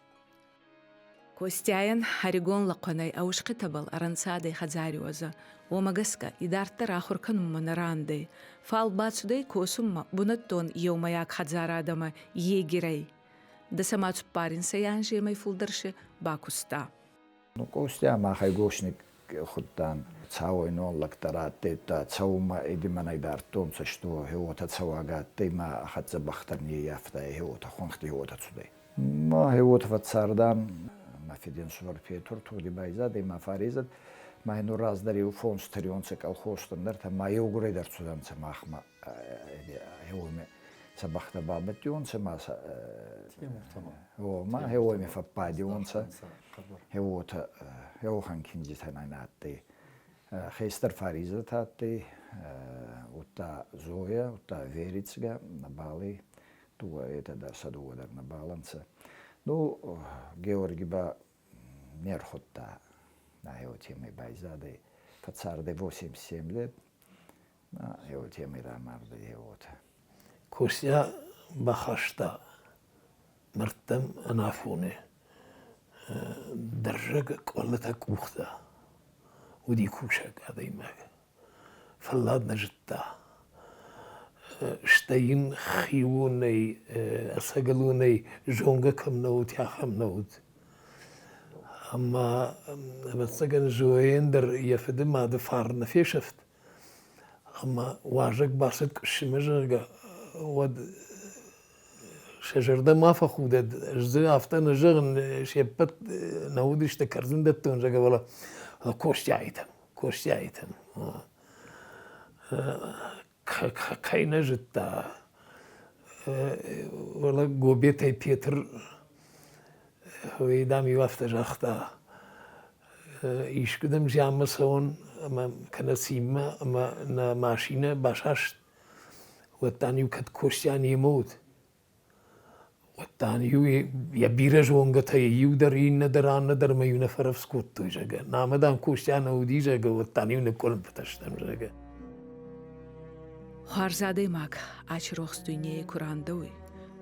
Костяйӕн ӕригон лӕхъуӕнӕй ӕ усхъитӕбӕл ӕрӕнцадӕй хӕдзари уӕзӕ. Уомӕ гӕсгӕ идарддӕр ахур кӕнунмӕ нӕ рандӕй, фал бацудӕй косунмӕ бунӕттон еумӕйаг хӕдзарадӕмӕ егерӕй. Дӕсӕмӕ цуппаринсӕй анземӕй фулдӕр си бакуста. Ну, Костя махӕй гошник худтан. Цауӕйнон лӕгтӕ раттедта, цӕумӕ эдимӕнӕй дардтонцӕ, что хеуотӕ цӕуагӕ адтӕй ма хӕццӕ бӕхтӕр не ййафта, хеуотӕ хуӕнхти хеуотӕ цудӕй. Ма хеуотӕ фӕццардан, мӕ фидӕнсувӕр Петр тугъди байзадӕй, ма Фаризӕт, ма нур раздӕр еу фондз тӕрионцӕ колхозтӕн дӕр, ма еугурӕй дӕр цудӕнцӕ махмӕ хеуоми сӕ бӕхтӕ бабӕттиуонцӕ ма сӕ ма хеуоми фӕппадиуонцӕ хеуотӕ хеуӕхӕн киндзитӕ нӕ адтӕй хестӕр Фаризӕт адтӕй удта Зоя удта Верицгӕ нӕбал дууӕ етӕ дӕр сӕ дууӕ дӕр нӕбал ӕнцӕ ну Георги ба не рхудта нӕхе уотемӕй байзадӕй фӕццардӕй 87 лет. Уотемӕй рамардӕй уотӕ. Костя бахаста мӕрдтӕм ӕнафоны дӕрзӕг къуыллытӕ къухтӕ. Уыди кусӕг адӕймаг. Фӕллад нӕ зыдта. Стӕй йын хионӕй, ӕцӕгӕлонӕй зонгӕ кӕм нӕ уыд, ахӕм нӕ уыд. Ӕмӕ, ӕвӕццӕгӕн, Зояйӕн дӕр йӕ фыды мады фарн нӕ фесӕфт. Ӕмӕ уазӕг бацыд къуыссимӕ, зӕгъгӕ, уӕд сӕ зӕрдӕ ма фӕхудӕд. Ӕз дзы афтӕ нӕ зӕгъын, се ппӕт нӕ уыдысты кӕрдзындӕттон, зӕгъгӕ, фӕлӕ Костяитӕм, Костяитӕм. Кӕй нӕ зыдта, уӕлӕ Гобетӕй Петр, уый, дам-иу афтӕ загъта, искуыдӕм зианмӕ цӕуын ӕмӕ кӕнӕ цинмӕ ӕмӕ нӕ машинӕ басаст, уӕд дам-иу кӕд Костя немӕ уыд, уӕд дам-иу йӕ бирӕ зонгӕтӕй иу дӕр, иннӕ дӕр, аннӕ дӕр мӕ-иу нӕ фӕрӕвдз кодтой, зӕгъгӕ. Намӕ, дам, Костя нӕ уыди, зӕгъгӕ, уӕд дам-иу ныкъкъуылымпытӕ стӕм, зӕгъгӕ. Хуарз адӕймаг ачи рохс дуйнейи ку рандӕуй,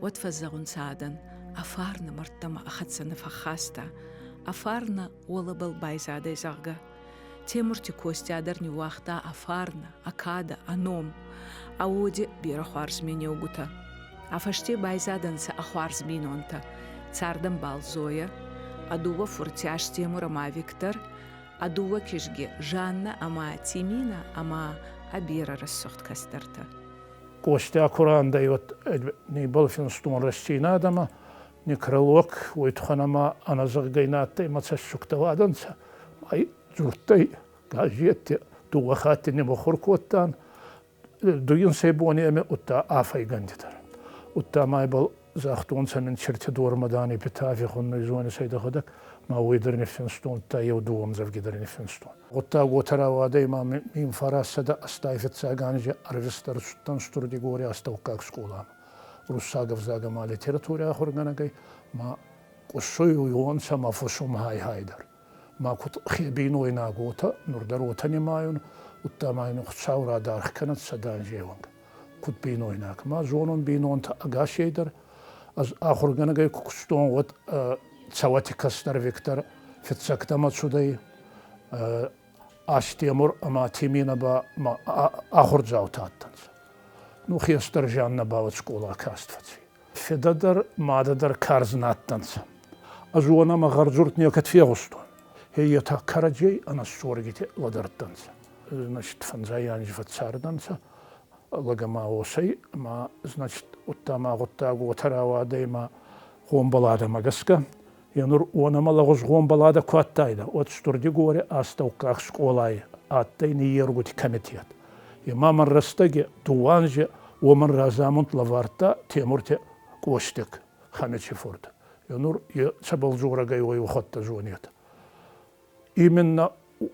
уӕд фӕззӕгъунцӕ адӕн, ӕ фарнӕ мӕрдтӕмӕ ӕ хӕццӕ нӕ фӕххаста, ӕ фарнӕ уӕлӕбӕл байзадӕй, зӕгъгӕ. Темурти Костя дӕр ниууагъта ӕ фарнӕ, ӕ кадӕ, ӕ ном, ӕ уоди берӕ хуарз менеугутӕ. Ӕ фӕсте байзадӕнцӕ ӕ хуарз бийнонтӕ, цардӕмбал Зоя, ӕ дууӕ фурти Астемур ӕма Виктор, ӕ дууӕ кизги Жаннӕ ӕма Тимина ӕма ӕ берӕ рӕсугъд кӕстӕртӕ. Костя ку рандӕй, уӕд ниббал финстон рӕстдзийнадӕмӕ, некролог, уой туххӕн ӕма ӕнӕзӕгъгӕй нӕ адтӕй, мӕ цӕссугтӕ уадӕнцӕ. Ай дзурдтӕй газетти дууӕ хатти ниммухур кодтан, дуинсӕй бони ӕма удта афӕйгӕнди дӕр. Удта ма ибӕл загътонцӕ мин черти дормадани Петафи хуннуй зони сайдӕхуӕдӕг, ма уой дӕр ниффинстон, та еу дууӕ ӕмдзӕвги дӕр ниффинстон. Гъуддаг уотӕ рауадӕй, ма мин 1985 анзи ӕрвист ӕрцудтӕн Стур-Дигори астӕуккаг скъоламӕ. Уруссаг ӕвзаг ӕма литературӕ ахургӕнӕгӕй ма къуссуйуонцӕ ма фусум хай-хай дӕр. Ма куд хе бийнойнаг уотӕ, нур дӕр уотӕ нимайун, удта ма ин Хуцау радаргъ кӕнӕд сӕдӕ анзей онг. Куд бийнойнаг. Ма зонун бийнонтӕ ӕгасей дӕр. Ӕз ахургӕнӕгӕй ку кустон, уӕд цӕуӕти кӕстӕр Виктор фиццӕгтӕмӕ цудӕй, Астемур ӕма Тимина ба ма ахурдзаутӕ адтӕнцӕ. Ну, хестӕр Жаннӕ ба уӕд скъола каст фӕци. Федӕ дӕр, мадӕ дӕр карз нӕ адтӕнцӕ. Ӕз уонӕмӕ гъӕрдзурд некӕд фегъустон. Етӕ кӕрӕдзей ӕнӕсдзоргити лӕдӕрдтӕнцӕ. Значит, фӕндзай анзи фӕццардӕнцӕ лӕг ӕма уосӕй, ӕма, значит, удта ма гъуддаг уотӕ рауадӕй ма гъомбӕладӕмӕ гӕсгӕ. Е нур уонӕмӕ лӕгъуз гъомбӕладӕ ку адтайдӕ, уӕд Стурдигори астӕуккаг скъолай адтӕй ниййергути комитет. Ема мӕн рӕстӕги дууӕ анзи уомӕн разамунд лӕвардта Темурти Къостик Хамичи фурт. Е нур е цӕбӕл дзорӕг ӕй, уой уӕхуӕдтӕ зонетӕ. Именно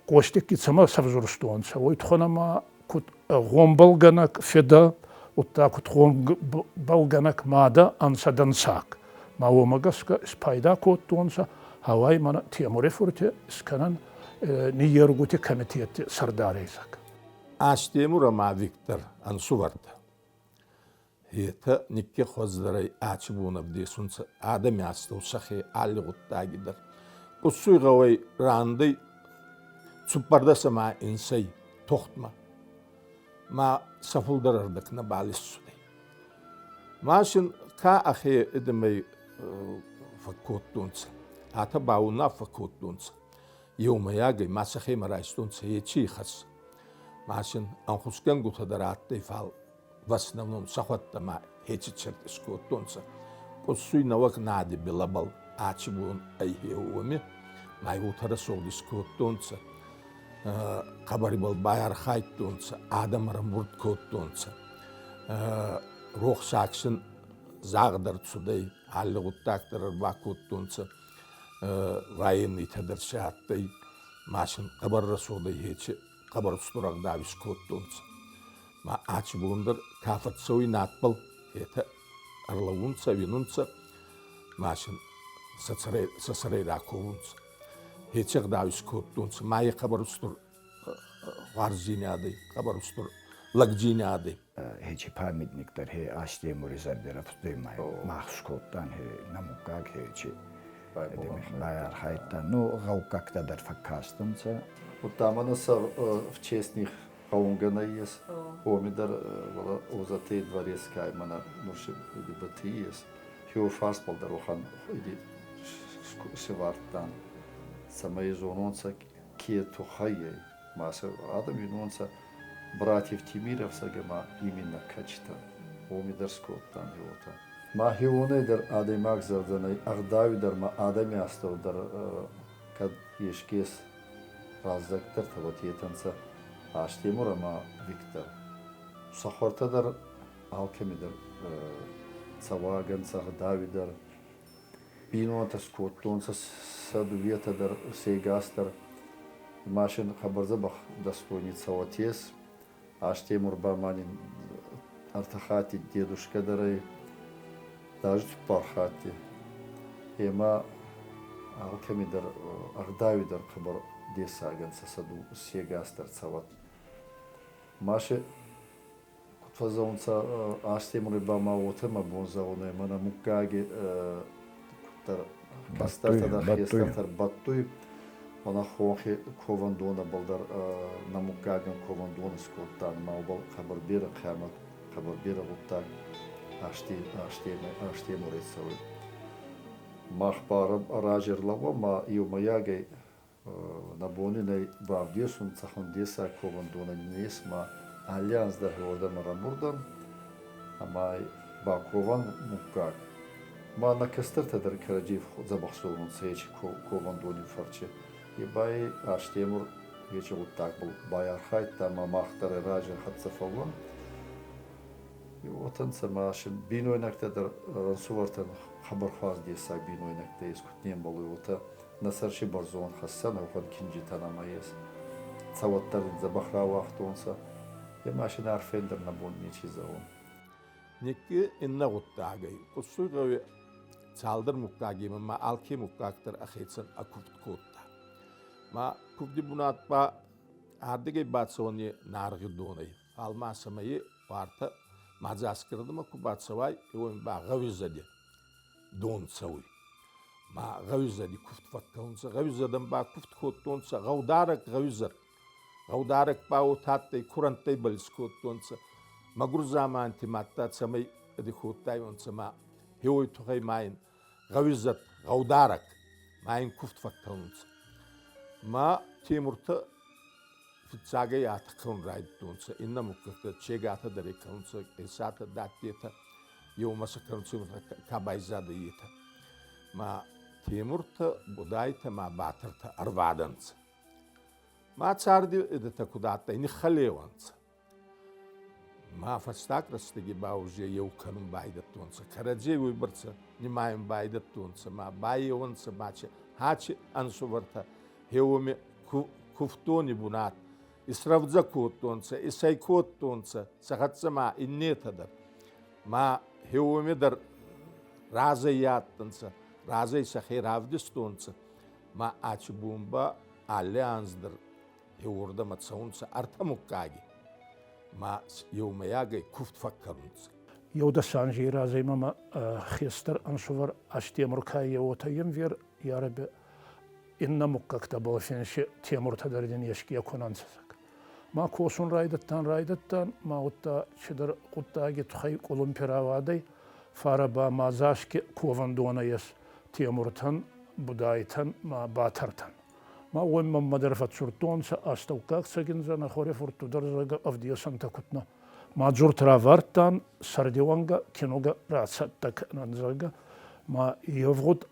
Къостикки цӕмӕ сӕвзурстонцӕ, уой туххӕн ӕма куд гъомбӕлгӕнӕг федӕ, удта куд гъомбӕлгӕнӕг мадӕ ӕнцӕ дӕнцаг. Ма уомӕ гӕсгӕ испайда кодтонцӕ, гьӕуай мӕнӕ Темури фурти искӕнӕн ниййергути комитети сӕрдарӕй зӕг. Астемур ӕма Виктор ӕнсувӕртӕ. Етӕ никки хуӕздӕрӕй аци бон ӕвдесунцӕ адӕми астӕу сӕхе алли гъуддаги дӕр. Къуссуй гъӕуӕй рандӕй цуппӕрдӕс ӕма инсӕй тохтмӕ, ма сӕ фулдӕр ӕрдӕг нӕбал иссудӕй. Ма син ка ӕхе идӕмӕй фӕккодтонцӕ, атӕ ба унаффӕ кодтонцӕ. Еумӕйагӕй ма сӕхемӕ райстонцӕ ечи ихӕс. Ма син ӕнхусгӕнгутӕ дӕр адтӕй, фал в основном сӕхуӕдтӕ ма хеци черт искодтонцӕ. Къуссуй нӕуӕг нади билӕбӕл ачи бон ӕй уоми, ма уотӕ рӕсугъд искодтонцӕ. Хъӕбӕр ибӕл байархайдтонцӕ, адӕм ӕрӕмбурд кодтонцӕ. Рохсаг син загъд ӕрцудӕй, алли гъуддаг дӕр ӕрбакодтонцӕ. Военныйтӕ дӕр си адтӕй, ма син хъӕбӕр рӕсугъдӕй хеци хъӕбӕр устур ӕгъдау искодтонцӕ. Ма аци бон дӕр ка фӕццӕуй надбӕл, етӕ ӕрлӕуунцӕ, уинунцӕ, ма син сӕ сӕрӕй раковунцӕ. Еци ӕгъдау искодтонцӕ, ма е хъӕбӕр устур хуарздзийнадӕй, хъӕбӕр устур Лӕгдзийнади. Хечи памятник дӕр хе Астемури зӕрдирӕфтудӕй мах скодтан, хе нӕ муггаг хечи байархайдта. Ну, гъӕуккӕгтӕ дӕр фӕккастӕнцӕ. Удта мӕнӕ сӕ в честь них гъӕунгӕ нӕййес. Уоми дӕр Озатей дворецкай мӕнӕ нурси бати ес. Хео фарсбӕл дӕр уӕхӕн сӕвардтан, цӕмӕй зононцӕ, ке туххӕй ӕй. Ма сӕ адӕм уинонцӕ братьев Тимировсаг ӕма именно качитӕ. Уоми дӕр скодтан уотӕ. Ма хеуонӕй дӕр адӕймаг зӕгъдзӕнӕй, ӕгъдауи дӕр ма адӕми астӕу дӕр кӕд ескес раззагдӕртӕ уӕд етӕ нцӕ Астемур ӕма Виктор. Сӕ хуӕртӕ дӕр алкӕми дӕр цӕуагӕ нцӕ, ӕгъдауи дӕр. Бийнонтӕ скодтонцӕ сӕ дууетӕ дӕр, се гас дӕр. Машин хъӕбӕр дзӕбӕх достойни цӕуӕт ес. Астемур ба ма нин ӕртӕ хатти дедушкӕ дӕр ӕй, даже цуппар хатти. Ӕма алкӕми дӕр ӕгъдауи дӕр хъӕбӕр дессаг ӕнцӕ сӕ сегас дӕр цӕуӕт. Ма си куд фӕззӕгъунцӕ, Астемури ба ма уотӕ мӕ бон зӕгъун ӕй, мӕнӕ муггаги куддӕр кӕстӕртӕ дӕр хестӕртӕ бӕттуй, мӕнӕ хонхи ковӕндонӕбӕл дӕр нӕ муггагӕн ковӕндонӕ скодтан, ма уобӕл хъӕбӕр берӕ хъиамӕт, хъӕбӕр берӕ гъуддаг Астемурӕй цӕуй. Мах ба рази ӕрлӕууӕн ма еумӕйагӕй нӕ бони нӕй бавдесун, цӕхуӕн дессаг ковӕндонӕ нин ес, ма алли анз дӕр уордӕмӕ рамбурдан ӕма баковӕн муггаг. Ма нӕ кӕстӕртӕ дӕр кӕрӕдзей дзӕбӕх дзорунцӕ ечи ковӕндони фӕрчи. Е ба Астемур ечи гъуддагбӕл байархайдта ӕма мах дӕр ӕ рази хӕццӕ фӕууӕн. Уотӕ нцӕ ма бийнойнӕгтӕ дӕр ӕнсувӕртӕн хъӕбӕр хуарз дессаг бийнойнӕгтӕ ес, куд не мбӕлуй, уотӕ нӕ сӕр си бӕрзонд хӕссӕн, уӕхӕн кинджитӕ нӕмӕ ес. Цӕуӕт дӕр ин дзӕбӕх рауагътонцӕ. Е машинӕ арфӕн дӕр нӕ бон нечи зӕгъун. Никки иннӕ гъуддагӕй, Къуссуй гъӕуи цалдӕр муггагемӕ ма алке муггаг дӕр ӕхецӕн ӕ кувд кодта. Ма кувди бунат ба ардигӕй бацӕуӕни Наргъи донӕй, фал ма сӕмӕ е уартӕ Мадзаскирдӕмӕ ку бацӕуай, уоми ба гъӕуи зӕди дон цӕуй. Ма гъӕуизӕди кувд фӕккӕнунцӕ, гъӕуизӕдӕн ба кувд кодтонцӕ, гъӕударӕг гъӕуизӕд. Гъӕударӕг ба уотӕ адтӕй, курӕнттӕй бал искодтонцӕ. Мӕгур дзаманти мадта цӕмӕй кодтайуонцӕ ма хеуой туххӕй ма ин гъӕуизӕд, гъӕударӕг, ма ин кувд фӕккӕнунцӕ. Ма Темуртӕ фиццагӕй атӕ кӕнун райдӕдтонцӕ, иннӕ муггӕгтӕ Чегатӕ дӕр кӕнунцӕ, Къесатӕ, Даттетӕ, еумӕ сӕ кӕнунцӕ, ка байзадӕй, етӕ. Ма Темуртӕ, Будайтӕ ма Батӕртӕ ӕрвадӕнцӕ. Ма царди эдетӕ куд адтӕй, ниххӕлеуӕнцӕ. Ма фӕстаг рӕстӕги ба уже еу кӕнун байдӕдтонцӕ, кӕрӕдзей уойбӕрцӕ нимайун байдӕдтонцӕ, ма байеуӕнцӕ, ма хачи ӕнсувӕртӕ хеуоми кувддони бунат исрӕвдзӕ кодтонцӕ, исӕй кодтонцӕ, сӕ хӕццӕ ма иннетӕ дӕр. Ма хеуоми дӕр разӕй адтӕнцӕ, разӕй сӕхе равдистонцӕ, ма ачи бун ба алли анз дӕр еуордӕмӕ цӕунцӕ ӕртӕ муггаги, ма еумӕйагӕй кувд фӕккӕнунцӕ. Еу-дӕс анзи разӕй мӕмӕ хестӕр ӕнсувӕр Астемур ка еуотӕ емвер ярӕби иннӕ муггӕгтӕбӕл финси Темуртӕ дӕр дин еске ку нӕ нцӕ. Ма косун райдӕдтан, ма удта чидӕр гъуддаги туххӕй къулумпи рауадӕй, фарӕ ба ма Заске ковӕндонӕ ес Темуртӕн, Будайтӕн ма Батӕртӕн. Ма уой мӕнмӕ дӕр фӕдздзурдтонцӕ астӕуккаг цӕгиндзӕ нӕ хорифуртту дӕр, зӕгъгӕ, ӕвдесӕнтӕ куд нӕ. Ма дзурд равардтан, сӕрди уӕнгӕ киногӕ рацӕттӕ кӕнӕн, зӕгъгӕ, ма евгъуд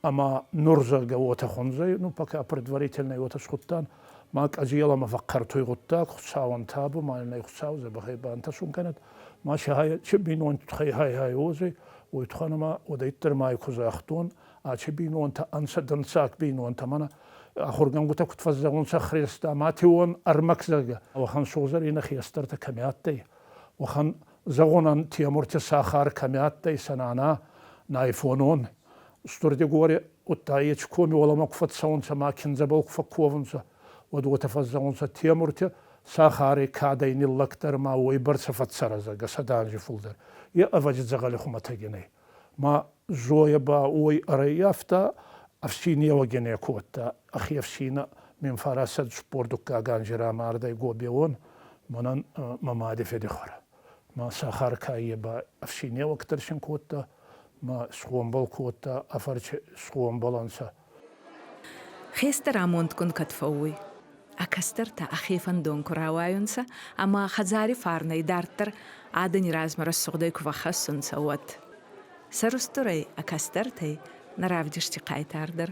ӕма нур, зӕгъгӕ, уотӕ хундзӕй, ну, пока предварительно уотӕ схудтан, ма къӕдзелӕмӕ фӕхъхъӕртуй гъуддаг, Хуцауӕн табу, ма ин ӕй Хуцау дзӕбӕхӕй бантӕсун кӕнӕд, ма си хай чи бийнонти туххӕй хай-хай уодзӕй, уой туххӕн ӕма уӕдӕйддӕр ма ку загътон, ачи бийнонтӕ ӕнцӕ дӕнцаг бийнонтӕ, мӕнӕ ахургӕнгутӕ куд фӕззӕгъунцӕ хрестӕматиуон ӕрмӕг, зӕгъгӕ, уӕхӕн сугъзӕрийнӕ хестӕртӕ кӕми адтӕй, уӕхӕн зӕгъунӕн Темурти сахар кӕми адтӕй, сӕ нана Найфонон, Устурдигори, удта ечи коми уӕлӕмӕ ку фӕццӕунцӕ ма киндзӕбӕл ку фӕкковунцӕ, уӕд уотӕ фӕззӕгъунцӕ Темурти. Сахари кадӕй ниллӕгдӕр ма уойбӕрцӕ фӕццӕрӕ, зӕгъгӕ, 100 анзи фулдӕр. Е ӕвӕдзи дзӕгъӕли хумӕтӕги нӕй. Ма Зоя ба уой ӕрӕййафта, ӕфсийнеуӕги не кодта. Ӕхе ӕфсийнӕ мин фарасӕд 42-аг анзи рамардӕй Гобеон, мӕнӕн мӕ мади федихуӕрӕ. Ма сахар кайе ба ӕфсийнеуӕг дӕр син кодта, ма сгъомбӕл кодта, ӕ фӕрчи сгъомбӕл ӕнцӕ. Хестӕр амондгун кӕд фӕууй? Ӕ кӕстӕртӕ ӕхе фӕндон ку рауайунцӕ ӕма хӕдзари фарнӕ идарддӕр адӕни размӕ рӕсугъдӕй ку фӕххӕссунцӕ, уӕд. Сӕрустурӕй ӕ кӕстӕртӕй нӕ равдисти хъайтар дӕр.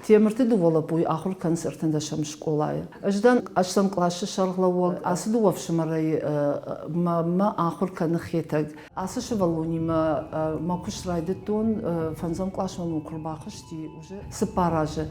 Темырты дыууӕ лӕппуйы ахуыр кӕнынц 13-ӕм скъолайы. Ӕз дӕн ӕстӕм къласы сӕргълӕууӕг. Ацы дыууӕ ӕфсымӕрӕй мӕ ахуыр кӕны Хетӕг. Ацы сывӕллонимӕ мӕ куыст райдыдтон, фӕндзӕм къласмӕ мыл куы рбахызти, уже 4 азы.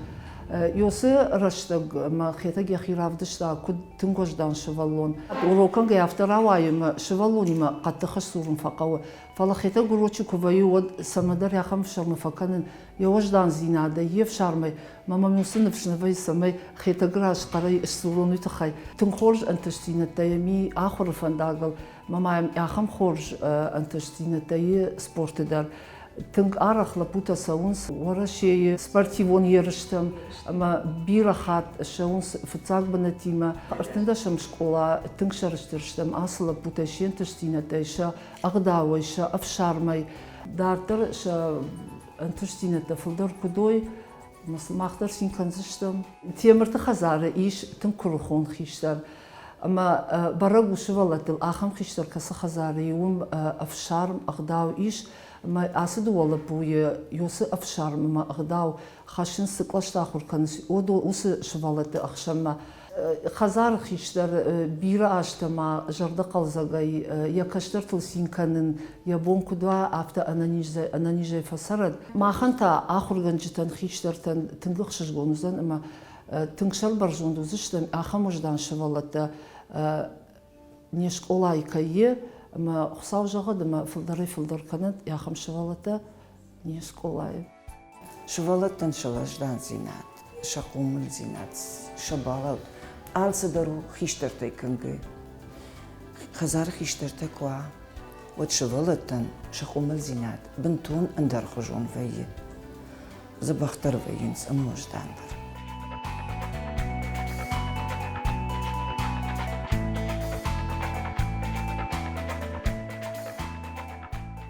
Ёсы рӕстӕг мӕ Хетӕг йӕхи равдыста, куыд тынг уӕздан сывӕллон. Урокӕнгӕй афтӕ рауайы ӕмӕ сывӕллонимӕ хъӕддых сдзурын фӕхъӕуы. Фӕлӕ Хетӕг урочы куы вӕййы, уӕд цӕмӕдӕр ахӕм ӕфсӕрмы фӕкӕнын йӕ уӕздандзинадӕй, йе фсармӕй. Мӕ мӕм уыцы ныфс нӕ вӕййы, цӕмӕй Хетӕгы раз хъӕрӕй сдзурон, уый тыххӕй. Тынг хорз ӕнтыстдзинӕдтӕ йӕм и ахуыры фӕндагыл, мӕ ма йӕм ахӕм хорз ӕнтыстдзинӕдтӕ и спорты дӕр. Тынг арӕх лӕппутӕ цӕуынц Уӕрӕсейы спортивон ерыстӕм ӕмӕ бирӕ хатт ссӕуынц фыццаг бынӕттимӕ. 13-ӕм скъола тынг сӕрыстыр стӕм ацы лӕппутӕй се нтыстдзинӕдтӕй, сӕ ӕгъдауӕй, сӕ ӕфсармӕй. Дарддӕр сӕ ӕнтыстдзинӕдтӕ фылдӕр куыд уой, мах дӕр цин кӕндзыстӕм. Темырты хӕдзары ис тынг куырыхон хистӕр. Ӕмӕ бӕрӕг у сывӕллӕттыл ахӕм хистӕр кӕцы хӕдзары и, уым ӕфсарм, ӕгъдау ис. Ӕмӕ ацы дыууӕ лӕппуйы уыцы ӕфсарм ӕмӕ ӕгъдау хӕссынц, цы кълӕсты ахуыр кӕнынц, уыцы сывӕллӕтты ӕхсӕнмӕ. Хӕдзары хистӕр бирӕ азтӕ ма зӕрдӕхъӕлдзӕгӕй йӕ кӕстӕртыл цин кӕнын йӕ бон куыд уа, афтӕ ӕнӕнизӕй фӕцӕрӕд. Махӕн та, ахуыргӕнджытӕн, хистӕртӕн тынг ӕхсызгон уыдзӕн ӕмӕ тынг сӕрбӕрзонд уыдзыстӕм, ахӕм уӕздан сывӕллӕттӕ не скъолайы кӕй и, ӕмӕ Хуыцау зӕгъӕд, ӕмӕ фылдӕрӕй-фылдӕр кӕнӕд ахӕм сывӕллӕттӕ не скъолайы. Сывӕллӕттӕн сӕ уӕздандзинад, сӕ хъомылдзинад, сӕ балӕуд алцыдӕр у хистӕртӕй кӕнгӕ. Хӕдзары хистӕртӕ куы уа, уӕд сывӕллӕттӕн сӕ хъомылдзинад бынтон ӕндӕрхуызон вӕййы. Дзӕбӕхдӕр вӕййынц ӕмӕ уӕздандӕр.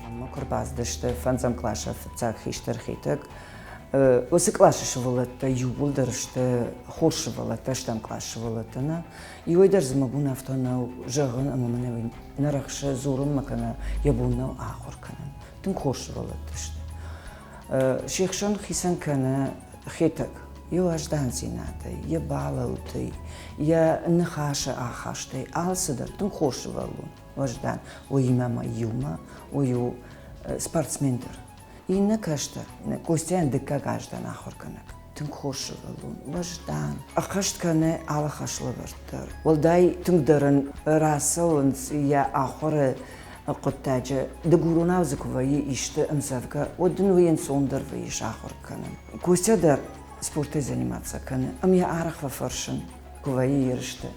Мӕнмӕ куы рбацыдысты фӕндзӕм къласы фыццаг хистӕр Хетӕг, уыцы къласы сывӕллӕттӕ иууылдӕр сты хорз сывӕллӕттӕ, стӕм къласы сывӕллӕттӕ нӕ. Иуӕй дӕр дзы мӕ бон афтӕ нӕу зӕгъын ӕмӕ мын нӕ рӕхсы дзурынмӕ кӕнӕ йӕ бон нӕу ахуыр кӕнын. Тынг хорз сывӕллӕттӕ сты. Се хсӕн хицӕн кӕны Хетӕг. Йӕ уӕздандзинадӕй, йӕ балӕудӕй, йӕ ныхасы ахастӕй алцыдӕр тынг хорз сывӕллон, уӕздан. Уыимӕ ма иумӕ уый у спортсмен дӕр. Иннӕ кӕстӕр, Костяйӕн дыккаг аз дӕн ахуыргӕнӕг. Тынг хорз сывӕллон, уӕздан. Ӕххӕст кӕны алы хӕслӕвӕрд дӕр. Уӕлдай тынгдӕр ын рацӕуынц йӕ ахуыры хъуыддаджы. Дыгуронау дзы куы вӕййы исты ӕмдзӕвгӕ, уӕд ын уый ӕнцондӕр вӕййы сахуыр кӕнын. Костя дӕр спортӕй заниматься кӕны, ӕмӕ йӕ арӕх фӕфӕрсын, куы вӕййы ерысты.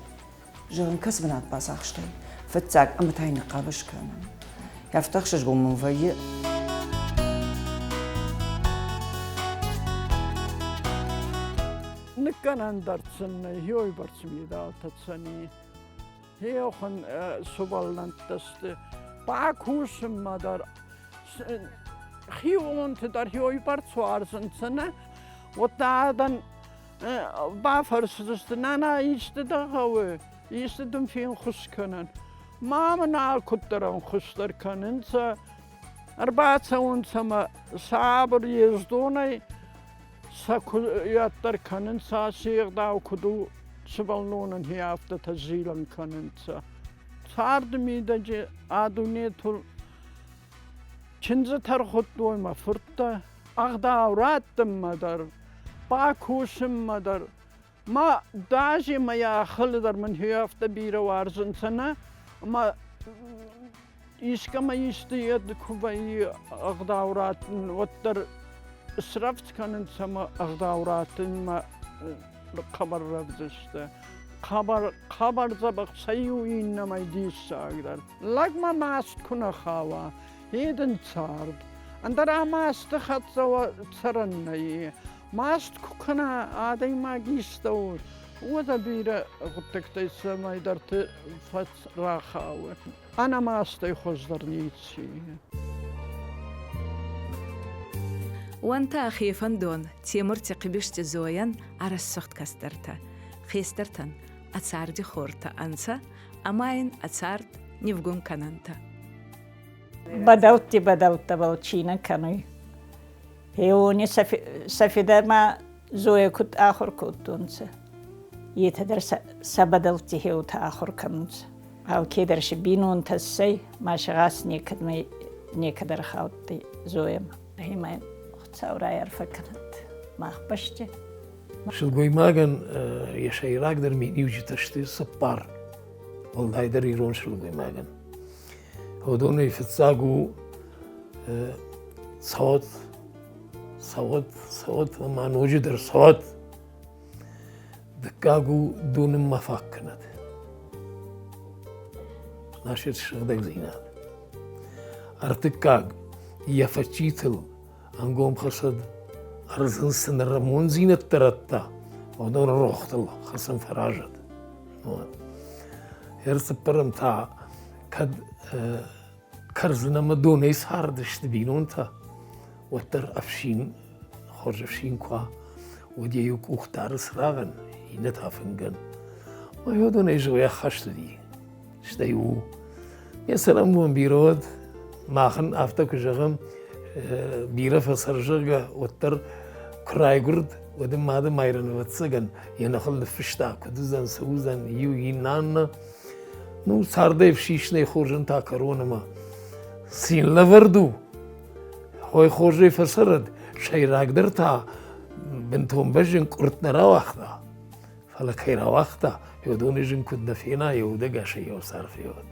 Зӕгъын, кӕцы бынат бацахстай? Фыццаг ӕмӕ та йын ныхъхъӕбыс кӕнын. Афтӕ ӕхсызгон мын вӕййы. Ныккӕнӕн дӕр сын нӕй, хеуйбӕрц медалтӕ цӕни. Хеохӕн сувӕллӕнттӕ сты. Бакусынмӕ дӕр хионты дӕр хеуйбӕрц уарзынцӕ нӕ. Уӕдта адӕн бафӕрсдзысты, нана, исты дӕ хъӕуы, исты дын фенхуыс кӕнӕн. Ма мын алкуыддӕр ӕнхуысдӕр кӕнынцӕ, ӕрбацӕуынц ӕмӕ сабыр ездонӕй сӕ куыддӕр кӕнынц, се гъдау куыд у, сывӕллонӕн хи афтӕтӕ зилӕн кӕнынцӕ. Царды мидӕджы а дунетыл чындзытӕ рхуыдтой мӕ фырттӕ. Ӕгъдау раттынмӕ дӕр, бакусынмӕ дӕр. Ма даже мӕ хылы дӕр мын афтӕ бирӕ уарзынц нӕ, ӕмӕ искӕмӕ исты йед куы вӕййы ӕгъдау раттын, уӕддӕр срӕвдз кӕнынц ӕмӕ ӕгъдау раттынмӕ хъӕбӕр рӕвдз сты. Хъӕбӕр, хъӕбӕр дзӕбӕх сӕ иу иннӕмӕй диссагдӕр. Лӕгмӕ маст куы нӕ хауа, едын цард. Ӕндӕр а масты хӕццӕ цӕрӕн нӕй. Маст куы кӕна адӕймаг истӕуыл, уӕд бирӕ хъуыддӕгтӕй цӕмӕйдӕрты рахауы. Ӕнӕ мастӕй хуыздӕр ници. Уӕнтӕ ӕхе фӕндон Темурти Хъибизти Зойӕн ӕрӕсугъд кӕстӕртӕ, хестӕртӕн ӕ царди хортӕ ӕнцӕ ӕма ин ӕ цард нивгун кӕнӕнтӕ. Бӕдӕлтти бӕдӕлттӕбӕл чи нӕ кӕнуй. Хеуони сӕ фидӕмӕ Зоя куд ахур кодтонцӕ, етӕ дӕр сӕ бӕдӕлтти хеутӕ ахур кӕнунцӕ. Алкедӕр си бийнонтӕ ссӕй, ма сагъӕс некӕдмӕ некӕд ӕрхаудтӕй Зоямӕ. Ӕма Хуцау райарфӕ кӕнӕд мах бӕсти. Сылгоймагӕн йӕ сӕйрагдӕр миниуджытӕ сты цыппар, уӕлдайдӕр ирон сылгоймагӕн. Уыдонӕй фыццаг у цӕуӕт, цӕуӕт, цӕуӕт ӕмӕ ноджыдӕр цӕуӕт. Дыккаг у донынмӕ фаг кӕнӕд. Насет сыгъдӕгдзинад. Ӕртыккаг йӕ фӕччитыл ӕнгом хӕцӕд, ӕрдзын цы нӕрӕмондзинӕдтӕ радта, уыдон рохтыл хӕцын фӕразӕд. Ӕрцыппӕрӕм та кӕд кӕрдзын ӕмӕ донӕй цардысты бинонтӕ, уӕддӕр ӕфсин, хорз ӕфсин куы уа, уӕд йӕ иу къух дары цырагъӕн, иннӕ та фынгӕн. Ой, уыдонӕй зоя ӕххӕст уыди. Стӕй у йӕ цӕрӕнбон бирӕ уӕд, махӕн афтӕ куы зӕгъӕм, бирӕ фӕцӕр, зӕгъгӕ, уӕддӕр куы райгуырд, уӕд ын мады Майрӕн, ӕвӕццӕгӕн, йӕ ныхыл ныффыста, куыд уыдзӕн, цы уыдзӕн, иу, иннӕ. Ну, цардӕй ӕфсиснӕй хорзӕн та кӕрон ӕмӕ цин лӕвӕрд у. Хой хорзӕй фӕцӕрӕд, сӕйрагдӕр та бынтон бӕзджын къуыртт нӕ рауагъта. Фӕлӕ кӕй рауагъта, уыдоны зын куыд нӕ фена, йӕ удӕгасӕй йӕ цар феуӕд.